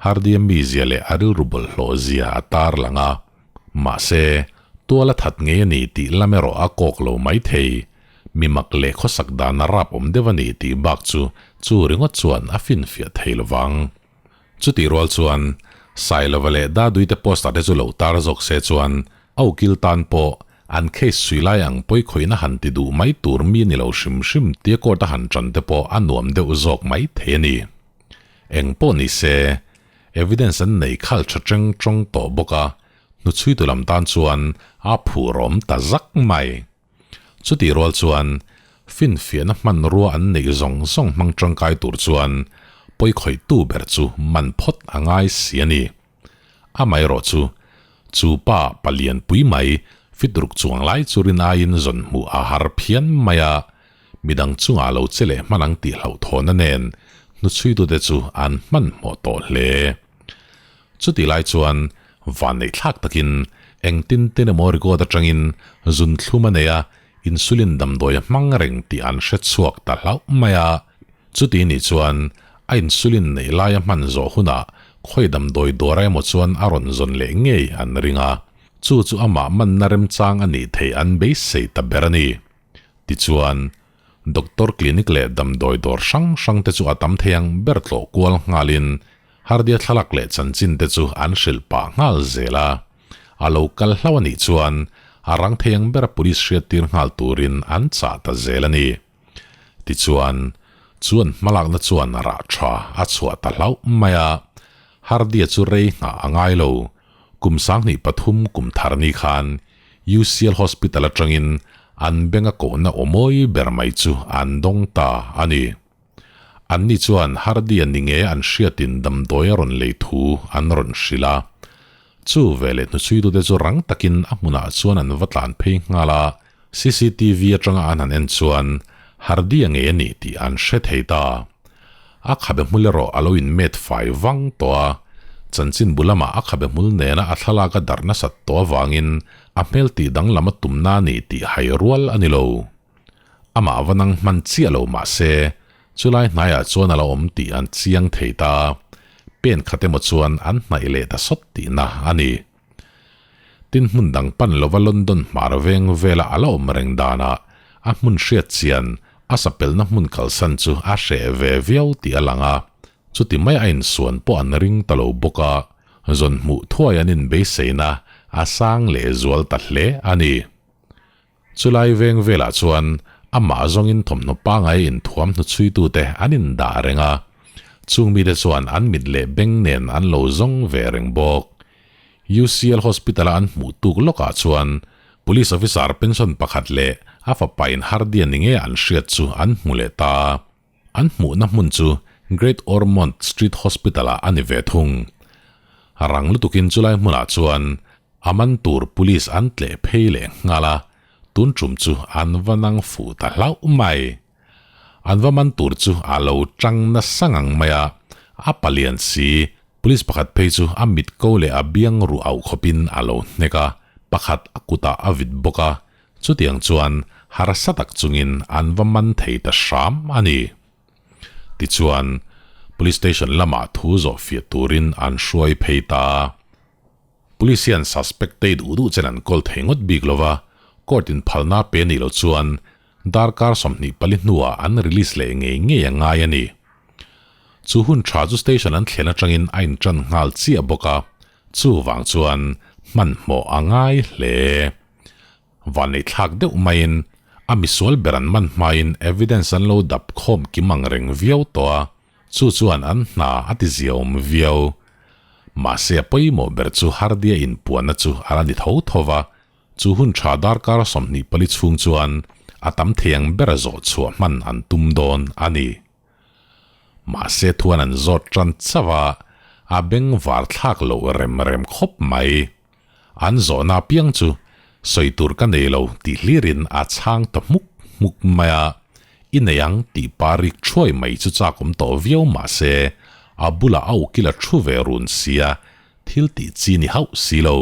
Hardy-a mizia leh a rilru bawlhhlawh zia a tarlang a. Mahse, tual a that ngei a ni tih lam erawh a kawk lo mai thei. Mi mak leh khawsak dan a rap awm deuh a ni tih bak chu chu ringawt chuan a finfiah thei lovang. Chutih rual chuan, Sailova leh Daduite poster te chu lo tar zawk se chuan a ukil tan pawh an case sui lai ang pawi khawihna han ti duh mai tur mi a ni lo hrim hrim tia court a han tan te pawh a nuam deuh zawk mai thei a ni. Eng pawh ni se, evidence an nei khal tha teng tawng tawh bawk a, hnuchhuitu lam tan chuan a phurawm ta zak mai. Chutih rual chuan finfiahna hmanrua an neih zawng zawng hmang tangkai tur chuan pawikhawihtu ber chu man phawt a ngai si a ni. Amaherawh chu, chu pa palian pui mai fit ruk chuang lai chu rin aiin zawn hmuh a har phian mai a, midang chungah lo che leh hman ang tih hlauhthawhna nen hnuchhuitute chu an hmanhmawh tawh hle. Chutih lai chuan vanneih thlak takin engtin tin emaw record atangin zun thlum a nei a, insulin damdawi a hmang reng tih an hre chhuak ta hlauh mai a. Chuti nih chuan a insulin neih laia hman zawh hunah khawi damdawi dawr emaw chuan a rawn zawn leh ngei an ring a, chu chu amah manna remchang a nih theih an beisei ta ber a ni. Tichuan, doctor clinic leh damdawi dawr hrang hrang te chu a tam thei ang ber tlawh kual nghalin Hardia thlalak leh chanchin te chu an hrilh pah nghal zel a. A lo kal hlauh a nih chuan a rang thei ang bera police hriattir nghal turin an chah ta zel a ni. Tichuan, chu an hmalakna chuan rah tha a chhuah ta hlauh mai a. Hardia chu rei nghah a ngai lo. Kum 23 kum thar ni khan UCL Hospital atangin an benga kohna awmawi ber mai chu an dawng ta a ni. Anni chuan Hardy-a ni nge an hriatin damdawi a rawn lei thu an rawn hrilh a. Chu veleh hnuchhuitute chu rang takin a hmunah chuan an va tlan phei nghal a, CCTV atanga an han en chuan Hardy-a ngei a ni tih an hre thei ta. A khabe hmul erawh a lo inmet fai vang tawh a, chanchinbu lamah a khabe hmul nena a thlalak a darh nasat tawh avangin a hmel tih danglam a tumna a ni tih hai rual a ni lo. Amah va nang hman chiah lo mah se, chulai hnaiah chuan a lo awm tih an chiang thei ta. Pen khat emaw chuan an hnaih leh ta sawt tihna a ni. Tin hmun dang pan lova London hmar veng vela a la awm reng danah a hmun hriat chian a sapelna hmun kalsan chu a hreh ve viau tih a lang a, chuti mai a insuan pawh an ring ta lo bawk a, zawn hmuh thuai an inbeiseina a sang lehzual ta hle a ni. Chulai veng velah chuan amah zawngin thawmhnaw pangai inthuam hnuchhuitute an indah reng a, chung mite chuan an mit leh beng nen an lo zawng ve reng bawk. UCL Hospital-a an hmuh tuk lawkah chuan Police officer pension pakhat leh a fapain Hardy-a ni nge an hriat chu an hmu leh ta. An hmuhna hmun chu Great Ormond Street Hospital-ah a ni ve thung. Rang lutukin chulai hmunah chuan A man tur police an tleh phei leh nghal a, tun tum chu an va nang fuh ta hlauh mai. An va man tur chu a lo tang nasa ngang mai a. A palian si, police pakhat phei chu a mit ko leh a biang ruh auh khawpin a lo hnek a, pakhat a kutah a vit bawk a, chutiang chuan harsa tak chungin an va man thei ta hram a ni. Tichuan, Police Station lamah thu zawh fiah turin an hruai phei ta a. Police hian suspect te duh duh chen an kawl thei ngawt bik lova, court in phalna pe nih loh chuan darkar 24 hnuah an release leh ngei ngei a ngai a ni. Chu hun tha chu station an thlen atangin a intan nghal chiah bawk a, chuvang chuan hmanhmawh a ngai hle. Vanneih thlak deuh maiin a misual ber an man hmain evidence an lo dap khawm kim ang reng viau tawh a, Chu chuan an hna a ti ziaawm viau. Mahse a pawimawh ber chu Hardia inpuanna chu a la ni tho tho va, chu hun tha darkar 24 chhung chuan a tam thei ang bera zawh chhuah hman an tum dawn a ni. Mahse thuan an zawt tan chauh a, a beng var thlak loh rem rem khawp mai. An zawhna apiang chu sawi tur ka nei lo tih hlirin a chhang ta hmuk hmuk mai a, i nei ang tih pa rik thuai mai chu chak awm tawh viau mah se a bulah a ukil a thu ve run sia thil tih chi ni hauh si lo.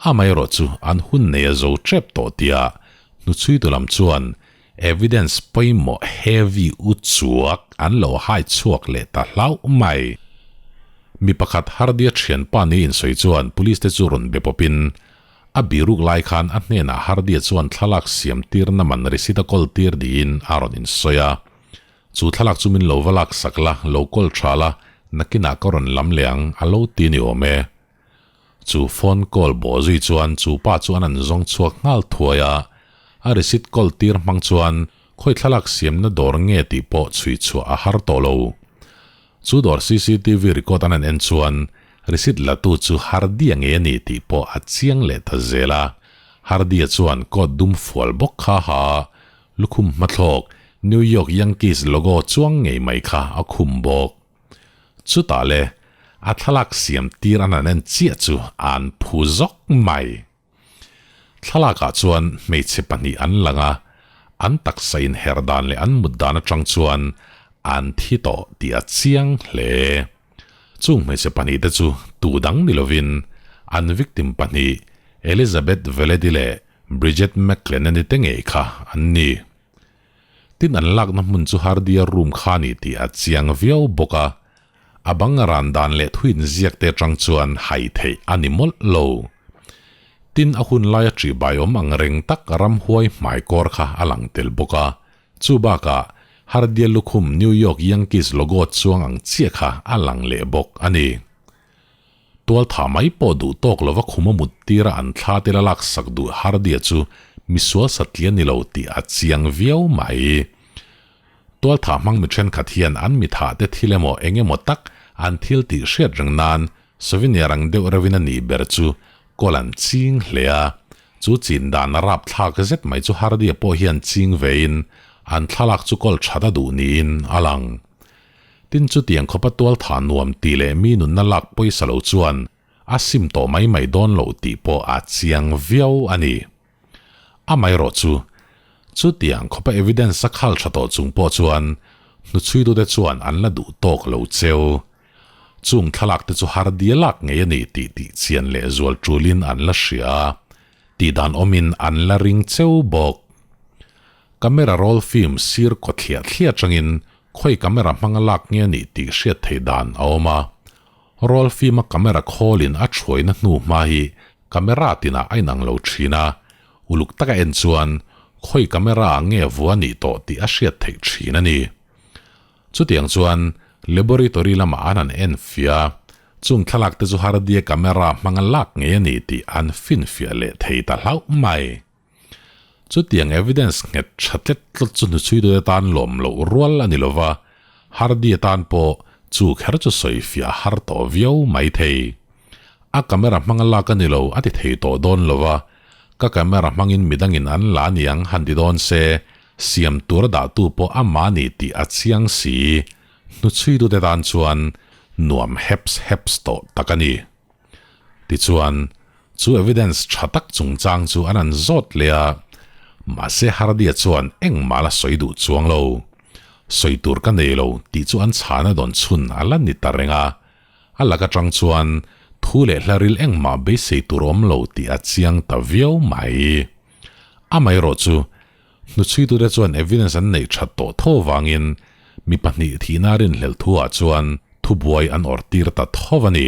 Amaherawh chu an hun nei a zo tep tawh tia hnuchhuitu lam chuan evidence pawimawh heavy u chuak an lo hai chhuak leh ta hlauh mai. Mi pakhat Hardia thianpa ni insawi chuan police te chu rawn be pawpin a biruk lai khan a hnenah Hardia chuan thlalak siam tirna man receipt a kawl tir niin a rawn insawi a. Chu thlalak chu min lo va lak sak la, lo kawl tha la, nakinah ka rawn lam leh ang a lo ti ni awm e. Chu phone call bawh zui chuan chu pa chu an an zawng chhuak nghal thuai a, a receipt call tir hmang chuan khawi thlalak siamna dawr nge tih pawh chhui chhuah a har tawh lo. Chu dawr cctv record an an en chuan receipt la tu chu Hardia nge a ni tih pawh a chiang leh ta zel a, Hardia chuan coat dum fual bawk kha ha lukhum hmathlawk New York Yankees logo chuang ngei mai kha a khum bawk. Chutah le, a thlalak siam tir an han en chiah chu an phu zawk mai. Thlalakah chuan hmeichhe pahnih an lang a, an taksa inher dan leh an mut dan atang chuan an thi tawh tih a chiang hle. Chung hmeichhe pahnih te chu tu dang ni lovin an victim pahnih Elizabeth Veledi leh Bridget McLennan-i te ngei kha an ni. Tin an lakna hmun chu Hardia room kha ni tih a chiang viau bawk a, a bang ran dan leh thuin ziak te atang chuan hai theih a ni mawlh lo. Tin a hun laia ṭihbai awm ang reng tak ramhuai hmaikawr kha a lang tel bawk a, chu bakah Hardia lukhum New York Yankees logo chuang ang chiah kha a lang leh bawk a ni. Tualtha mai pawh duh tawk lova khuma mut tira an thla te la laksak duh Hardia chu misual satliah ni lo tih a chiang viau mai. Tualtha hmang mi thenkhat hian an mithah te thil emaw eng emaw tak an thil tih hriat reng nan souvenir ang deuh reuhin a nih ber chu kawl an ching hle a. Chu chin dan a rapthlak zet mai chu Hardia pawh hian ching vein an thlalak chu kawl that a duh niin a lang. Tin chutiang khawpa tualtha nuam tih leh mi nunna lak pawisa lo chuan a sim tawh mai mai dawn loh tih pawh a chiang viau a ni. Amaherawh chu, chutiang khawpa evidence a khal tha tawh chung pawh chuan hnuchhuitute chuan an la duh tawk lo cheu. Chung thlalak te chu har dia lak ngei a ni tih tih chian leh zual tulin an la hria a, tihdan awmin an la ring cheu bawk. Camera roll film sir kaw thliah thliah atangin Khawi camera hmanga lak nge a nih tih hriat theih dan a awm a. Roll film-a camera khawlin a thuaina hnu hma hi camera tinah a inang lo thin a, uluk taka en chuan khawi camera ah nge vua nih tawh tih a hriat theih thin a ni. Chutiang chuan laboratory lamah an han en fiah a, chung thlalak te chu Hardia camera hmanga lak ngei a ni tih an finfiah leh thei ta hlauh mai. Chutiang evidence nghet tha tlet tlat chu hnuchhuitute tan lawm loh rual a ni lo va, Hardy atan pawh chu kher chu sawi fiah har tawh viau mai thei. A camera hmanga lak a ni lo a ti thei tawh dawn lo va, ka camera hmangin midangin an la aniang han ti dawn se, siam tura dahtu pawh amah a ni tih a chiang si. Hnuchhuitute tan chuan nuam heps heps tawh tak a ni. Tichuan, chu evidence tha tak chungchang chu an an zawt leh a, mahse Hardy-a chuan engmah la sawi duh chuang lo. Sawi tur ka nei lo tih chu an chhana dawn chhun a la ni ta reng a. A lak atang chuan thu leh hla ril engmah beisei tur awm lo tih a chiang ta viau mai. Amaherawh chu, hnuchhuitute chuan evidence an neih that tawh tho vangin mi pahnih thihna rinhlelh thuah chuan thubuai an awrh tir ta tho a ni.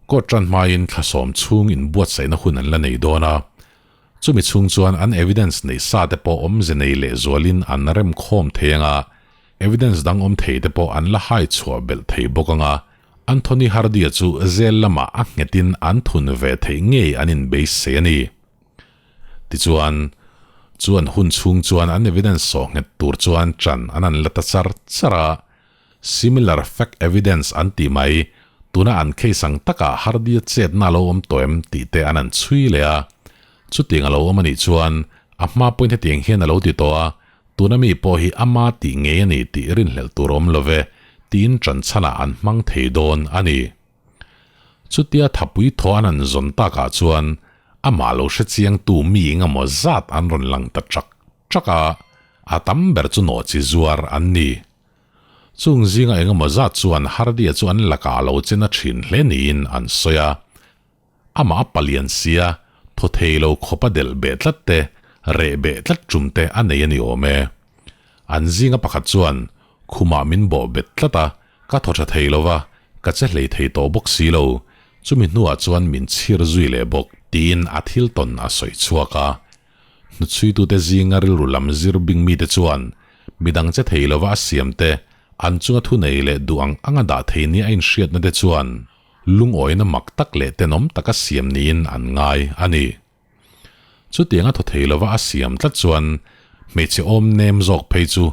Court tan hmain thla sawm chhung inbuatsaihna hun an la nei dawn a, chumi chhung chuan an evidence neih sa te pawh awmze nei lehzualin an rem khawm thei ang a, evidence dang awm thei te pawh an la hai chhuah belh thei bawk ang a, Anthony Hardy-a chu zel lamah a nghetin an thun ve theih ngei an inbeisei a ni. Tichuan, chu an hun chhung chuan an evidence sawh nghet tur chuan ṭan an an la ta char char a, Similar fact evidence an tih mai, tuna an case ang takah Hardy-a chetna a lo awm tawh em tih te an han chhui leh a. Chutiang a lo awm a nih chuan a hma pawhin hetiang hian a lo ti tawh a, tuna mi pawh hi ama tih ngei a ni tih rinhlelh tur awm lo ve tiin ṭanchhanah an hmang thei dawn a ni. Chutia thapui thaw an han zawn takah chuan amah lo hre chiangtu mi engemaw zat an rawn lang ta ṭak ṭak a, a tam ber chu nawhchi zuar an ni. Chung zinga engemaw zat chuan Hardy-a chu an lakah a lo chen a thin hle niin an sawi a. Amah a palian sia, thaw thei lo khawpa delh beh tlat te, reh beh tlat tum te a nei a ni awm e. An zinga pakhat chuan khumah min bawh bet tlat a, ka thaw tha thei lo va, ka che hlei thei tawh bawk si lo, chumi hnuah chuan min chhir zui leh bawk, tiin a thil tawn a sawi chhuak a. Hnuchhuitute zinga rilru lam zir bing mite chuan midang che thei lova a siam te, an chunga thunei leh duh ang anga dah thei nia a inhriatna te chuan lungawina mak tak leh tenawm taka siam niin an ngai a ni. Chutianga thaw thei lova a siam tlat chuan hmeichhe awm nem zawk phei chu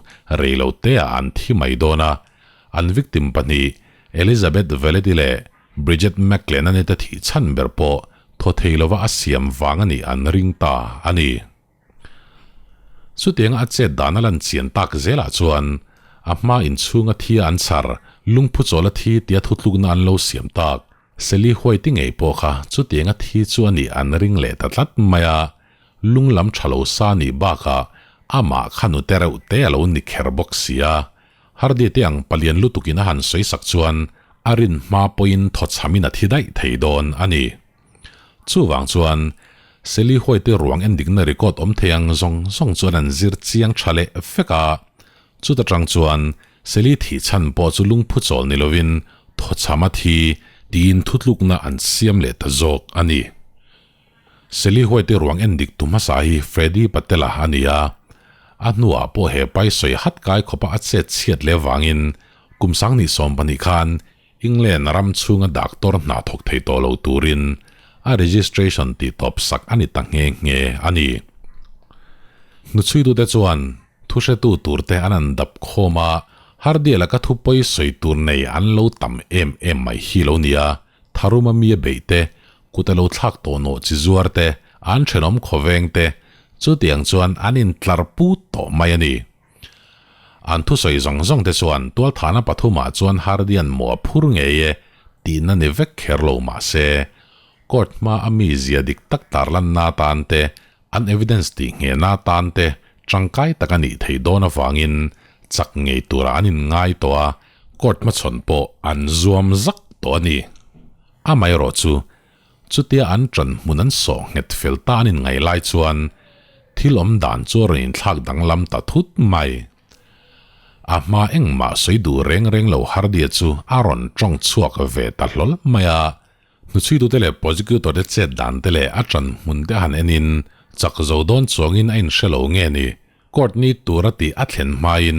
rei lo teah an thi mai dawn a, an victim pahnih Elizabeth Valeti leh Bridget McLennan-i te thih chhan ber pawh thaw thei lova a siam vang a nih an ring ta a ni. Chutianga a chet dan a lan chian tak zelah chuan a hma inchhunga thi a an chhar, lungphu chawla thi tia thutlukna an lo siam tak, Sally White-i ngei pawh kha chutianga thi chu a nih an ring leh ta tlat mai a, lung lam tha lo sa nih bakah amah kha nute reuh te a lo ni kher bawk si a. Hardy te ang palian lutukin a han sawi sak chuan a rin hma pawhin thawchhamin a thi daih thei dawn a ni. Chuvang chuan Sally White ruang endikna record awm thei ang zawng zawng chuan an zir chiang tha leh vek a. Chuta tang chuan Sally thih chhan pawh chu lungphu chawl ni lovin thawchham a thi tiin thutlukna an siam leh ta zawk a ni. Sally White ruang endik tu hmasa hi Freddy Patella a ni a, a hnuah pawh he pai sawi hat kai khawpa a chet chhiat leh vangin kum sanghnih 12 khan England ram chhunga doctor hna thawk thei tawh lo turin a registration tih tawp sak a ni ta nghe nghe a ni. Hnuchhuitute chuan thuhretu turte an an dap khawm a, Hardy laka thu pawi sawi tur nei an lo tam em em mai hi lo nia, Tharuma mi a beih te, kut a lo thlak tawh nawh chi zuar te, an thenawm khawveng te, chutiang chuan an intlar put tawh mai a ni. An thusawi zawng zawng te chuan tualthahna pathumah chuan Hardian maw a phur ngei e tihna ni vek kher lo mah se, court hma a mi zia dik tak tarlanna atan te, an evidence tih nghehna atan te tangkai tak a nih theih dawn avangin chak ngei turah an inngai tawh a, court hmachhawn pawh an zuam zak tawh a ni. Amaherawh chu, chutia an ṭan hmun an sawh nghet fel ta an inngai lai chuan thil awm dan chu a rawn inthlak danglam ta thut mai. A hma engmah sawi duh reng reng lo Hardy-a chu a rawn ṭawng chhuak ve ta hlawl mai a, hnuchhuitute leh prosecutor te chet dan te leh a ṭan hmun te han enin chak zo dawn chuangin a inhre lo nge ni, court ni tura tih a thlen hmain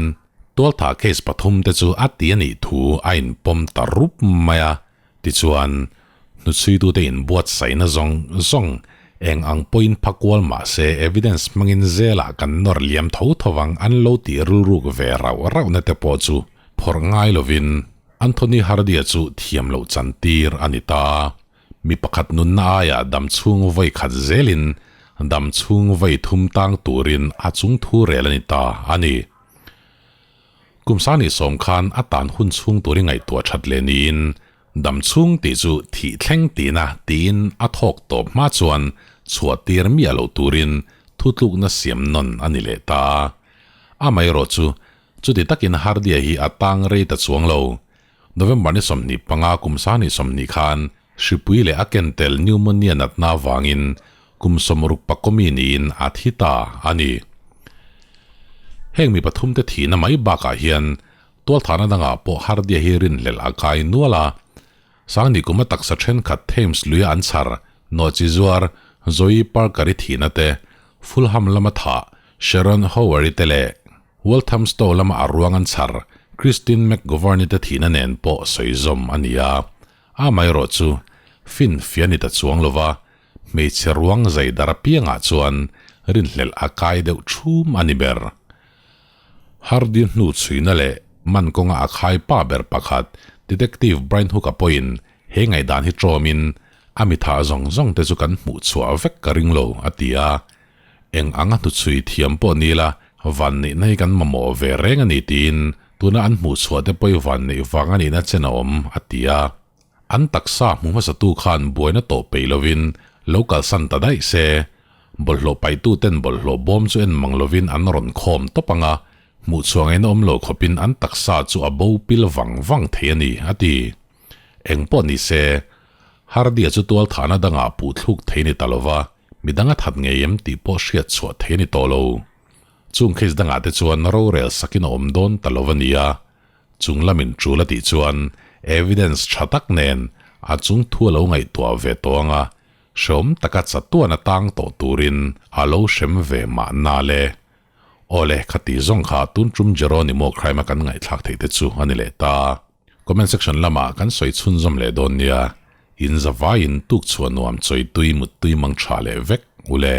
tualthah case pathum te chu a ti a nih thu a inpawm ta rup mai a. Tichuan, hnuchhuitute inbuatsaihna zawng zawng eng ang pawhin pha kual mah se evidence hmangin zelah kan nawr liam tho tho vang an lo tih rilruk ve rauh rauhna te pawh chu phawrh ngai lovin Anthony Hardy-a chu thiam loh chantir a ni ta. Mi pakhat nunna aiah dam chhung vawi khat zelin dam chhung vawi thum tang turin a chung thu rel a ni ta a ni. Kum sani sawm khan a tan hun chhung turin ngaihtuah that leh niin dam chhung tih chu thih thleng tihna tiin a thawk tawp hma chuan chhuah tir miah loh turin thutlukna siam nawn a ni leh ta. Amaherawh chu Chuti takin Hardy-a hi a tang rei ta chuang lo. November ni 25 kum 2020 khan hripui leh a ken tel pneumonia natna avangin kum 60 pakawmi niin a thi ta a ni. Heng mi pathumte thihna mai bakah hian tualthahna dangah pawh Hardy-a hi rinhlelh a kai nual a. Sangni kuma taksa thenkhat Thames luia an chhar, nawhchi zuar, Zoe Parker-i thihna te, Fulham lama thah, Sharon Howery te leh Walthamstow lama a ruang an chhar, Christine McGovern-i te thihna nen pawh sawi zawm a ni a. Amaherawh chu, fin fia ni ta chuang lova, hmeichhe ruang zai dar apiangah chuan rinhlelh a kai deuh thum a ni ber. Hardy hnu chhuina leh man kawnga a khai pa ber pakhat Detective Brian Hook-a pawhin he ngaihdan hi ṭawmin a mitha zawng zawng te chu kan hmuh chhuah vek ka ring lo a ti a. Eng anga hnuchhui thiam pawh ni la vanneihna hi kan mamawh ve reng a ni tiin tuna an hmuh chhuah te pawh i vanneih vang a nihna chen a awm a ti a. An taksa hmu hmasatu khan buaina tawh peih lovin lo kalsan ta daih se, bawlhhlawh paihtuten bawlhhlawh bawm chu en mang lovin an rawn khawm tawp ang a, hmuh chhuah ngaihna awm lo khawpin an taksa chu a bo pil vang vang thei a ni, a ti. Eng pawh ni se, Hardy-a chu tualthahna dangah puh thluk thei ni ta lova, midang a that ngei em tih pawh hriat chhuah thei a ni tawh lo. Chung case dangah te chuan rorel sakin a awm dawn ta lo a ni a, Chung lamin tul a tih chuan evidence tha tak nen a chung thu a lo ngaihtuah ve tawh ang a, hreawm taka chatuan a tang tawh turin a lo hrem ve mahna le. Awle, khati zawng kha tun tum Jeronimo crime a kan ngaihthlak theih te chu a ni leh ta. Comment section lamah kan sawi chhunzawm leh dawn nia, in zavaiin tuk chhuah nuam chawi tui mut tui mang tha leh vek ule.